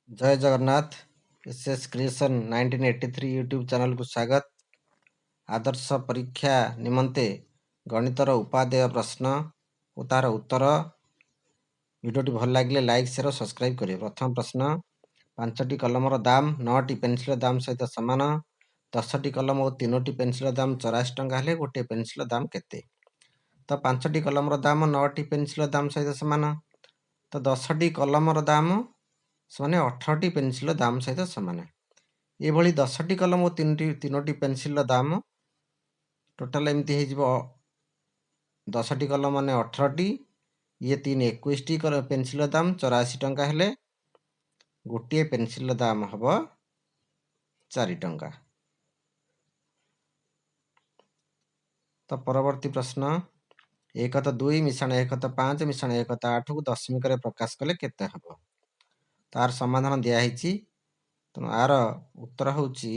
ଜୟ Jagannath. S S creation 1983 YouTube ଚ୍ୟାନେଲକୁ ସ୍ୱାଗତ। ଆଦର୍ଶ ପରୀକ୍ଷା ନିମନ୍ତେ ଗଣିତର ଉପାଦେୟ ପ୍ରଶ୍ନ ଓ ତାର ଉତ୍ତର। ଭିଡ଼ିଓଟି ଭଲ ଲାଗିଲେ ଲାଇକ୍, ସେୟାର ଓ ସବସ୍କ୍ରାଇବ୍ କରିବେ। ପ୍ରଥମ ପ୍ରଶ୍ନ, 5ଟି କଲମର ଦାମ 9ଟି ପେନ୍ସିଲର ଦାମ ସହିତ ସମାନ। 10ଟି କଲମ ଓ 3ଟି ପେନ୍ସିଲର ଦାମ 84 ଟଙ୍କା ହେଲେ ଗୋଟିଏ ପେନ୍ସିଲର ଦାମ କେତେ? ତ 5ଟି କଲମର ଦାମ 9ଟି ପେନ୍ସିଲର ଦାମ ସହିତ ସମାନ। ତ 10ଟି କଲମର ଦାମ ସେମାନେ 18ଟି ପେନ୍ସିଲର ଦାମ ସହିତ ସମାନ। ଏଭଳି 10ଟି କଲମ ଓ 3ଟି ପେନ୍ସିଲର ଦାମ ଟୋଟାଲ ଏମିତି ହେଇଯିବ। 10ଟି କଲମ ମାନେ 18ଟି, ଇଏ 3 21ଟି ପେନ୍ସିଲର ଦାମ 84 ଟଙ୍କା ହେଲେ ଗୋଟିଏ ପେନ୍ସିଲର ଦାମ ହେବ 4 ଟଙ୍କା। ତ ପରବର୍ତ୍ତୀ ପ୍ରଶ୍ନ, 1 ତ 2 ମିଶାଣ 1 ତ 5 ମିଶାଣ 1 ତ 8କୁ ଦଶମିକରେ ପ୍ରକାଶ କଲେ କେତେ ହେବ? ତାର ସମାଧାନ ଦିଆହେଇଛି। ତେଣୁ ଆର ଉତ୍ତର ହେଉଛି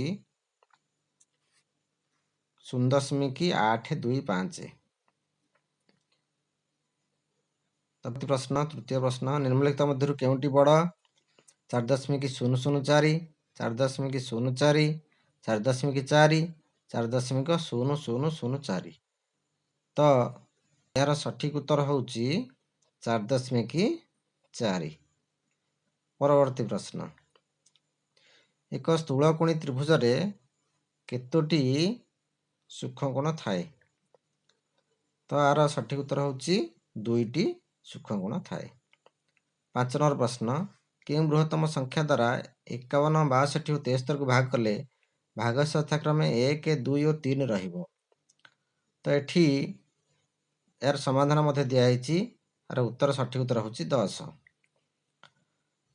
0.825। ପ୍ରଶ୍ନ, ତୃତୀୟ ପ୍ରଶ୍ନ, ନିମ୍ନଲିଖିତ ମଧ୍ୟରୁ କେଉଁଟି ବଡ଼? 4.004, 4.04, 4.4, 4.0004। ତ ଏହାର ସଠିକ୍ ଉତ୍ତର ହେଉଛି 4.4। ପରବର୍ତ୍ତୀ ପ୍ରଶ୍ନ, ଏକ ସ୍ଥୂଳକୋଣୀ ତ୍ରିଭୁଜରେ କେତୋଟି ସୂକ୍ଷ୍ମକୋଣ ଥାଏ? ତ ଏହାର ସଠିକ୍ ଉତ୍ତର ହେଉଛି 2ଟି ସୂକ୍ଷ୍ମକୋଣ ଥାଏ। 5 ନମ୍ବର ପ୍ରଶ୍ନ, କେଉଁ ବୃହତ୍ତମ ସଂଖ୍ୟା ଦ୍ୱାରା 51, 62 ଓ 73କୁ ଭାଗ କଲେ ଭାଗଶେଷ ଯଥାକ୍ରମେ 1, 2 ଓ 3 ରହିବ? ତ ଏଠି ଏହାର ସମାଧାନ ମଧ୍ୟ ଦିଆହେଇଛି। ଏହାର ଉତ୍ତର ସଠିକ୍ ଉତ୍ତର ହେଉଛି 10।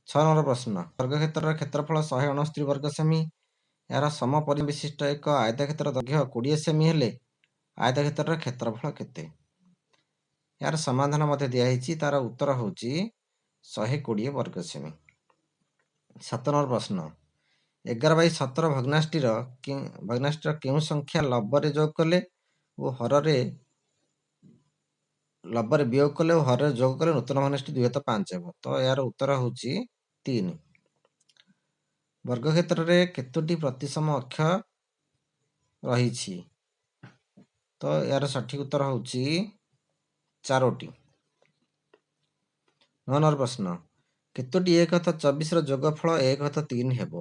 6 ନମ୍ବର ପ୍ରଶ୍ନ, ବର୍ଗକ୍ଷେତ୍ରର କ୍ଷେତ୍ରଫଳ 169 ବର୍ଗ ସେମି। ଏହାର ସମପରିମାଣ ବିଶିଷ୍ଟ ଏକ ଆୟତକ୍ଷେତ୍ରର ଦୈର୍ଘ୍ୟ 20 ସେମି ହେଲେ ଆୟତକ୍ଷେତ୍ରର କ୍ଷେତ୍ରଫଳ କେତେ? ଏହାର ସମାଧାନ ମଧ୍ୟ ଦିଆହେଇଛି। ତାର ଉତ୍ତର ହେଉଛି 120 ବର୍ଗ ସେମି। 7 ନମ୍ବର ପ୍ରଶ୍ନ, 11/17 ଭଗ୍ନାଂଶଟିର କେଉଁ ସଂଖ୍ୟା ଲବରେ ଯୋଗ କଲେ ଓ ହରରେ ଲବରେ ବିୟୋଗ କଲେ ଓ ହରରେ ଯୋଗ କଲେ ନୂତନ ଭଗ୍ନାଂଶଟି 2 ପାଞ୍ଚ ହେବ? ତ ଏହାର ଉତ୍ତର ହେଉଛି 3। ବର୍ଗକ୍ଷେତ୍ରରେ କେତୋଟି ପ୍ରତିସମ ଅକ୍ଷ ରହିଛି? ତ ଏହାର ସଠିକ୍ ଉତ୍ତର ହେଉଛି 4ଟି। 9 ନମ୍ବର ପ୍ରଶ୍ନ, କେତୋଟି 1 ତ 24ର ଯୋଗଫଳ 1 ତ 3 ହେବ?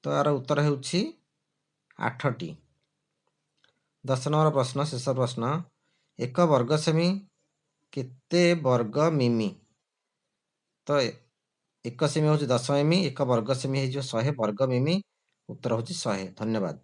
ତ ଏହାର ଉତ୍ତର ହେଉଛି 8ଟି। 10 ନମ୍ବର ପ୍ରଶ୍ନ, ଶେଷ ପ୍ରଶ୍ନ, 1 ବର୍ଗ ସେମି କେତେ ବର୍ଗ ମିମି? ତ 1 ସେମି ହେଉଛି 10 ଏମି, 1 ବର୍ଗ ସେମି ହେଇଯିବ 100 ବର୍ଗ ମିମି। ଉତ୍ତର ହେଉଛି 100। ଧନ୍ୟବାଦ।